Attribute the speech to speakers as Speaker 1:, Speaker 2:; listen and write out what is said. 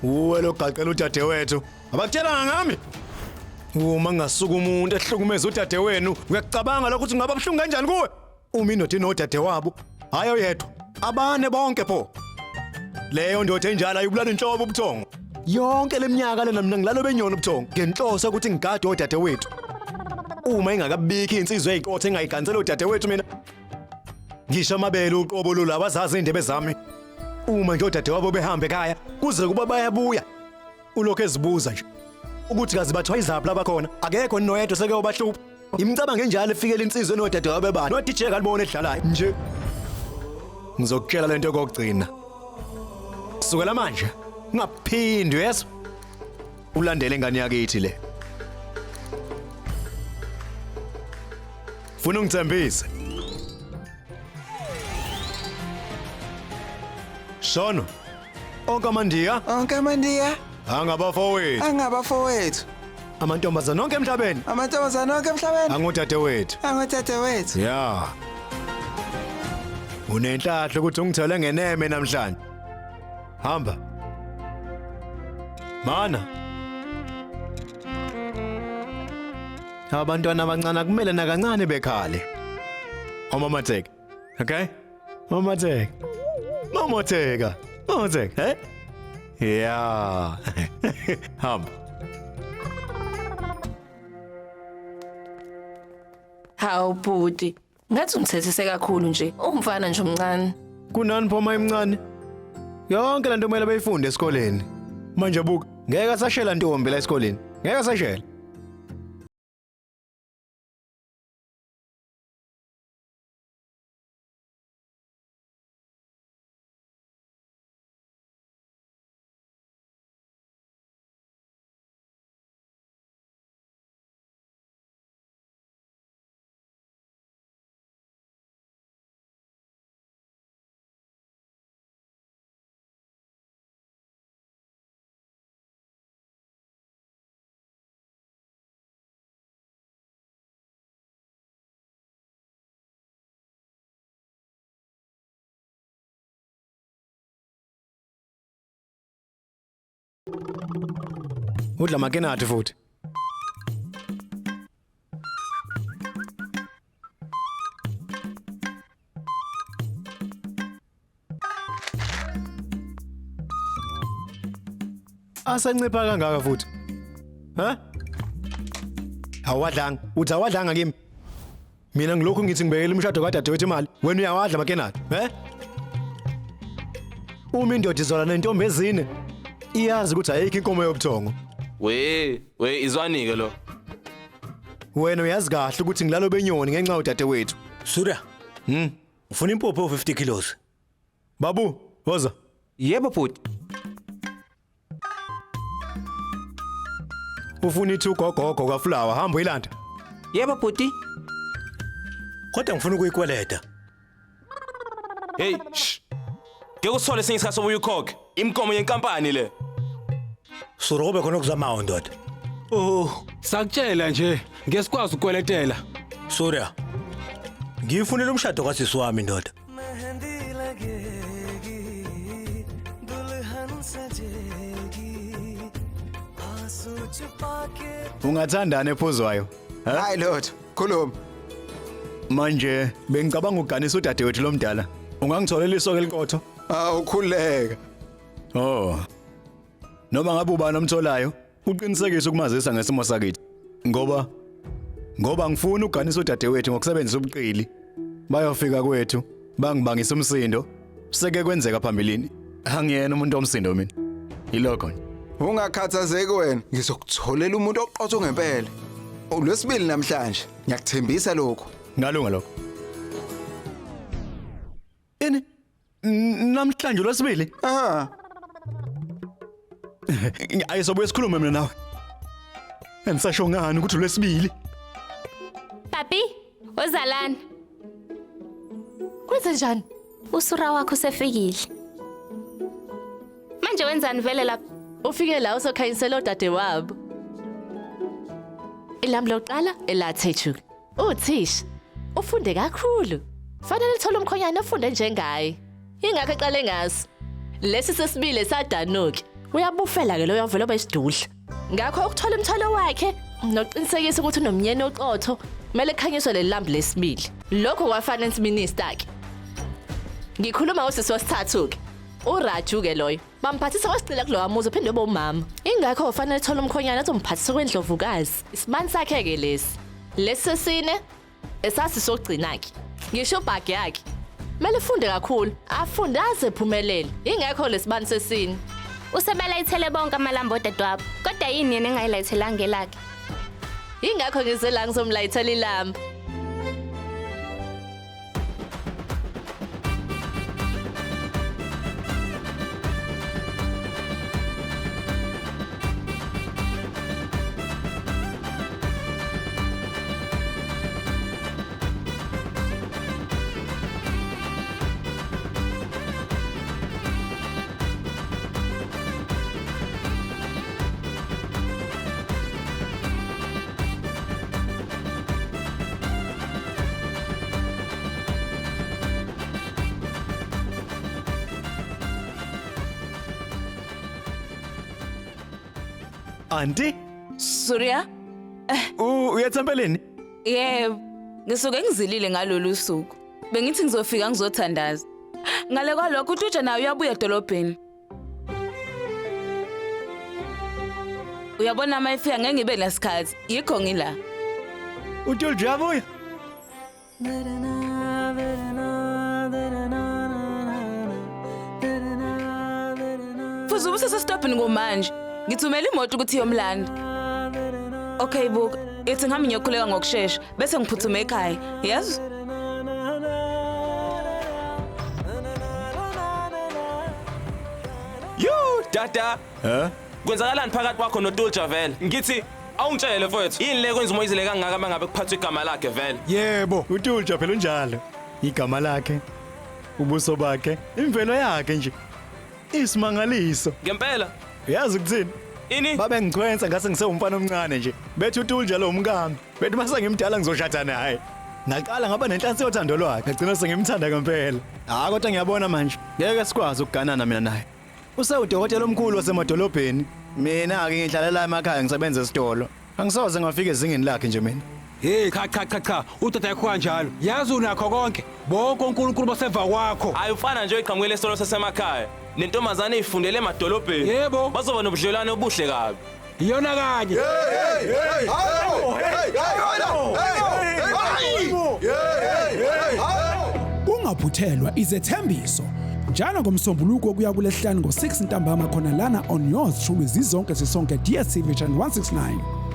Speaker 1: Uwe logaqela udadewethu. Abakutshelanga ngami? Uma ngasuka umuntu ehlukumeza udadewenu, uyakucabanga lokho ukuthi kungaba buhlungu kanjani kuwe? Uma indoda inodadewabo, hhayi oyedwa, abane bonke pho. Leyo ndoda enjalo ayibulala inhlobo ubuthongo. Yonke leminyaka lena mina ngilalo benyoni ubuthongo ngenhloso ukuthi ngigade odadewethu. Uma ingakabikho insizwa eyiqotho engayigansela odadewethu mina ngisho amabele uqobo lula abazazi indebe zami. Uma nje odadewabo behambe ekhaya kuze kuba bayabuya ulokhu ezibuza nje ukuthi kazi bathiwa izaphi labakhona akekho noyedwa seke wabahlupha. Imicabango enjalo efikela insizwa enodadewabo bebani no DJ kalibona edlalayo nje. Ngizokutshela lento kokugcina. Kusukela manje ungaphindi uyezwa ulandele ingane yakithi le. Funa ungithembise. Shono. Onke amandiya
Speaker 2: Onke amandiya
Speaker 1: angabafowethu.
Speaker 2: angabafowethu.
Speaker 1: Amantombazane onke emhlabeni
Speaker 2: Amantombazane onke emhlabeni
Speaker 1: angodadewethu.
Speaker 2: angodadewethu.
Speaker 1: Ya. Unenhlahla ukuthi ungithole ngeneme namhlanje. Hamba. Mana. Abantwana abancane akumele nakancane bekhale. Omamatheka. Okay? Mamatheka. Mamatheka. Mamatheka, eh? Yeah. Hamba.
Speaker 3: Hawu bhuti, ngathi ungithethise kakhulu nje. Umfana nje omncane.
Speaker 1: Kunani phoma emncane? Yonke lento kumele beyifunde esikoleni. Manje buka, ngeke asashela ntombi la esikoleni. Ngeke asashela. Udla makenathi futhi. Asancipha kangaka futhi. Ha? Awadlanga, uthi awadlanga kimi. Mina ngilokhu ngithi ngibekela umshado kadadewethu imali, wena uyawadla makenathi, he? Uma indoda izola nentombi ezine, iyazi ukuthi ayikho inkomo yobuthongo.
Speaker 4: We, we izwani ke lo.
Speaker 1: Wena uyazi kahle ukuthi ngilalo benyoni ngenxa yodadewethu.
Speaker 5: Surya. Ufuna impuphu ewu 50 kilos.
Speaker 1: Babu, woza.
Speaker 6: Yebo bhuti.
Speaker 1: Ufuna ithi ugogogo kafulawa, hamba uyilanda.
Speaker 6: Yebo bhuti.
Speaker 5: Kodwa ngifuna ukuyikweleta.
Speaker 4: Hey, shh. Ngeke usithole esinye isikhathi sobuye ukhokhe. Imigomo yenkampani le.
Speaker 5: Sura kube khona okuzamayo ndoda.
Speaker 7: Oh, sakutshela nje ngesikwazi ukukweletela.
Speaker 5: Surya. Ngiyifunela umshado kasisi wami ndoda.
Speaker 1: Ungathandana ephuzwayo.
Speaker 2: Hayi lutho, khuluma.
Speaker 1: Manje bengicabanga ukuganisa udadewethu lomdala. Ungangitholela isoke eliqotho?
Speaker 2: Awukhuleka.
Speaker 1: Oh. Noma ngabe ubani omtholayo, uqinisekise ukumazisa ngesimo sakithi. Ngoba ngoba ngifuna ukuganisa udadewethu ngokusebenzisa ubuqili. Bayofika kwethu, bangibangisa umsindo. Seke kwenzeka phambilini. Angiyena umuntu omsindo mina. Yilokho nje.
Speaker 2: Ungakhathazeki wena, ngizokutholela umuntu oqotho ngempela. Ulwesibili namhlanje, ngiyakuthembisa lokho.
Speaker 1: Ngalunga lokho. Ini namhlanje lwesibili?
Speaker 2: Aha.
Speaker 1: Ayisobuye sikhulume mina nawe. Engisasho ngani ukuthi lwesibili?
Speaker 8: Papi, wozalana.
Speaker 3: Kwenze njani?
Speaker 8: Usura wakho usefikile. Manje wenzani vele lapha?
Speaker 3: Ufike la usokhanyisela odadewabo. Ilami lokuqala elathethu. Uthisha ufunde kakhulu. Fanele uthole umkhonyana ofunde njengaye. Ingakho eqale ngaso. Lesi sesibili sadanuki. Uyabufela ke loyo vele obesidudla. Ngakho ukuthola umthwalo wakhe nokuqinisekisa ukuthi unomnyeni oqotho kumele kukhanyiswe leli lambu lesibili. Lokho kwa finance minister ke. Ngikhuluma ngosisi wesithathu ke. uRaju ke loyo. Bamphathisa kwesicela kulowa muzi uphinde ube umama. Ingakho ufanele ethola umkhonyana azomphathisa kwendlovukazi. Isibani sakhe ke lesi. Lesi sesine esasi sokugcina ke. Ngisho ubhagi yakhe. Kumele ufunde kakhulu, afunde aze ephumelele. Ingekho lesibani sesine.
Speaker 8: Usebelayithele bonke amalambu odadewabo. Kodwa yini yena engayilayithelanga elakhe?
Speaker 3: Ingakho ngize la ngizomlayithela ilambu.
Speaker 1: Auntie,
Speaker 9: Surya?
Speaker 1: Uya ethempelini?
Speaker 9: Yebo. Ngisuke ngizilile ngalolu suku. Bengithi ngizofika ngizothandaza. Ngale kwalokho uTuja naye uyabuya edolobheni. Uyabona uma efika ngeke ngibe nesikhathi, yikho ngila.
Speaker 1: uTulja uyabuya?
Speaker 9: Futhi ubusesestopini kumanje. Ngithumela imoto ukuthi iyomlanda. Okay buka, ithi ngihambe ngiyokhuleka ngokushesha bese ngiphuthume ekhaya. Yazi?
Speaker 4: Yo, dada.
Speaker 1: Eh?
Speaker 4: Kwenzakalani phakathi kwakho noTulja vele? Ngithi awungitshele mfowethu. Yini le kwenza umoyizele kangaka mangabe kuphathwa igama lakhe vele?
Speaker 1: Yebo, uTulja phela unjalo. Igama lakhe, ubuso bakhe, imvelo yakhe nje. Isimangaliso.
Speaker 4: Ngempela.
Speaker 1: Uyazi ukuthini?
Speaker 4: Ini?
Speaker 1: Babe ngichwensa ngase ngisewumfana omncane nje. Bethi uTulja lo umkami. Bethi mase ngimdala ngizoshada naye. Ngaqala ngaba nenhlansi yothando lwakhe, ngagcina sengimthanda ngempela. Ah kodwa ngiyabona manje, ngeke sikwazi ukuganana mina naye. Usewudokotela omkhulu wasemadolobheni. Mina ke ngihlalela emakhaya ngisebenza esitolo. Angisoze ngafika ezingeni lakhe nje mina.
Speaker 7: Hey cha cha cha cha, utata yakho kanjalo. Yazi unakho konke. Bonke oNkulunkulu basemva kwakho.
Speaker 4: Hayi ufana nje oyiqhamukele esitolo sasemakhaya. Nentombazane eyifundele emadolobheni.
Speaker 7: Yebo.
Speaker 4: Bazoba nobudlelwano obuhle kabi.
Speaker 7: Iyona kanye.
Speaker 2: Hey hey hey hey hey.
Speaker 10: Ungaphuthelwa izethembiso. Njalo ngomsombuluko kuya kulesihlanu ngo6 ntambama khona lana on yours truly zizonke sisonke DStv channel 169.